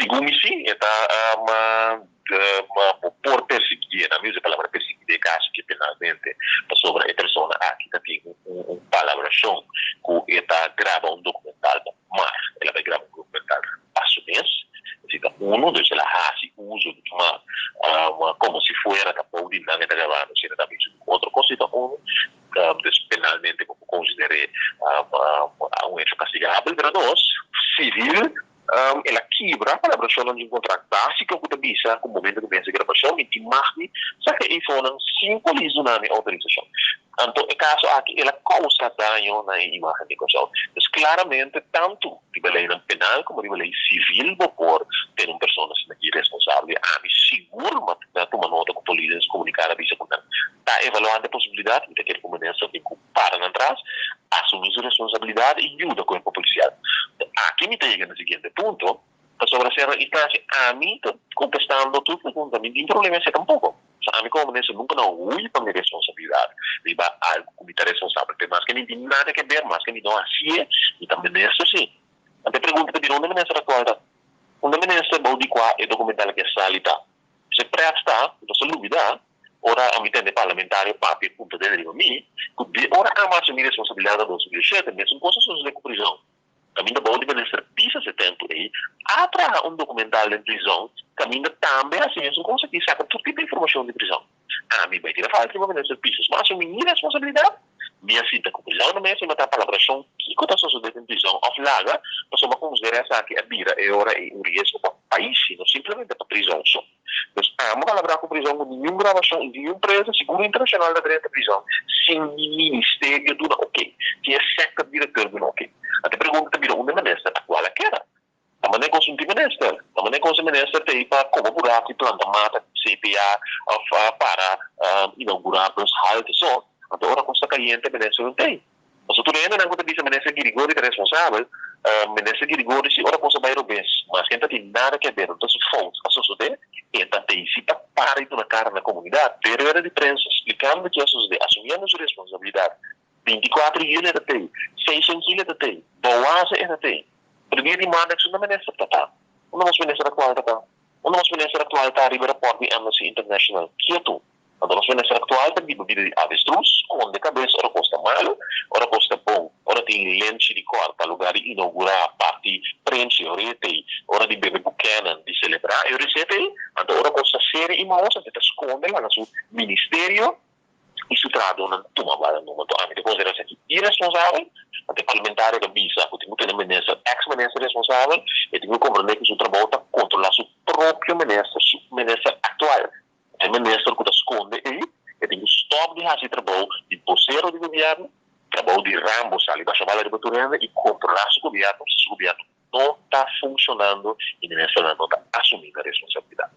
Segun mi si, e ta bo por persiguié, nan mi usa e palabra persiguí den e kaso aki penalmente, pasobra e persona aki ta tin un palabrashon ku e ta graba un dokumental pa mar, el a bai graba un dokumental pa su mes, esei ta unu, dus el a hasi uso di tuma komo si fuera ta bou di nan e ta grabando, si e ta bisa un otro kos, esei ta unu, dus penalmente bo por konsider'é un hecho kastigabel, pero dos, sivil. El a kibra palabrashonnan di un kontrakt básiko ku ta bisa ku momento ku mi hasi grabashon mi tin mag di saka e infonan sin polis duna mi outorisashon. Anto e kaso aki el a kousa daño na e imágen di Kòrsou. Dus klaramente tantu riba leinan penal komo riba lei sivil bo por tene un persona asina aki responsabel. I ami sigur a tuma nota ku polis den su komunikado a bisa ku nan ta evaluando e posibilidat. Mi ta kere ku minister tin ku para nan tras, asumí su responsabilidad i yuda cuerpo policial. Aki mi ta yega na siguiente punto, pasobra sierto instancia ami ta contestando tur pregunta, mi tin problema esei tampoco. Pasobra ami como minister nunca no hui pa mi responsabilidad riba algo cu mi ta responsabel p'e, maske mi tin nada ke ber, maske mi no haci'e, mi ta minister si. Anto e pregunta ta bira unda minister actual ta? Unda minister bou di cua e documental aki a sali ta? Se pret ta, mi ta lubida, ora ami tende parlamentario papia punta dede riba mi, ku di ora ami a asumi responsabilidat na 2007, mesun kos a sosode ku prizon. Kaminda bou di minister Pisas e tempu ei a traha un dokumental den prizon, kaminda tambe a hasi mesun kos aki, saka tur tipo informashon di prizon. Ami bai tira falta riba minister Pisas, ma asumi mi responsabilidat, mi a sinta ku prizon na mesa i mi a traha palabrashon kiko ta sosode den prizon òf laga, pasobra konsidera esaki a bira e ora ei un riesgo pa pais i no simplemente pa prizon so. Pues amo palabrá ku prizon ku ningun grabashon i ningun prensa sigur internashonal ta drenta prizon sin ni ministerio duna oke, sin e sektor direktor duna oke. Anto e pregunta ta bira unda e minister aktual a keda? Ta manera ku un tin minister? Ta manera ku e minister ta ei pa koba buraku i planta mata ku CPA òf para inougurá bus halte so? Anto ora kos ta kayente minister no ta ei. Pasobra tur hendenan ku ta bisa minister Girigori ta responsabel, minister Girigori si ora kos a bai robes, maske e ta tin nada ke aber, no ta su fout a sosodé, e ta tei si pa para i duna kara na komunidat. Den rueda di prensa splikando ke a sosodé, asumiendo su responsabilidat. 24 juli e ta tei, 6 juli e ta tei, Bouaze e ta tei. Pero dia di maandag unda minister ta ta? Unda nos minister aktual ta ta? Unda nos minister aktual ta riba raport di Amnesty International? Ketu. Anto nos minister aktual ta biba bida di avestruz, skonde kabes ora kos ta malu, ora kos ta bon, ora tin lenchi di kòrta, lugá di inougurá, parti prenchi, ora e tei, ora di bebe bukenan, di selebrá, e ora esei tei. Anto ora kos ta serio i maos, anto e ta skonde laga su ministerio i su trahadónan tuma bala numa. Anto ami ta konsiderá esaki iresponsabel. Anto e parlamentario ta bisa ku tin ku tene minister, eks minister responsabel, e tin ku komprendé ku su trabou ta kontrolá su propio minister, su minister aktual. E minister ku ta skonde ei, e tin ku stòp di hasi trabou di bosero di gobièrnu, trabou di Rambo sali basha bala riba tur hende i kontrolá su gobièrnu si su gobièrnu no ta funshonando i ministernan no ta asumí nan responsabilidat.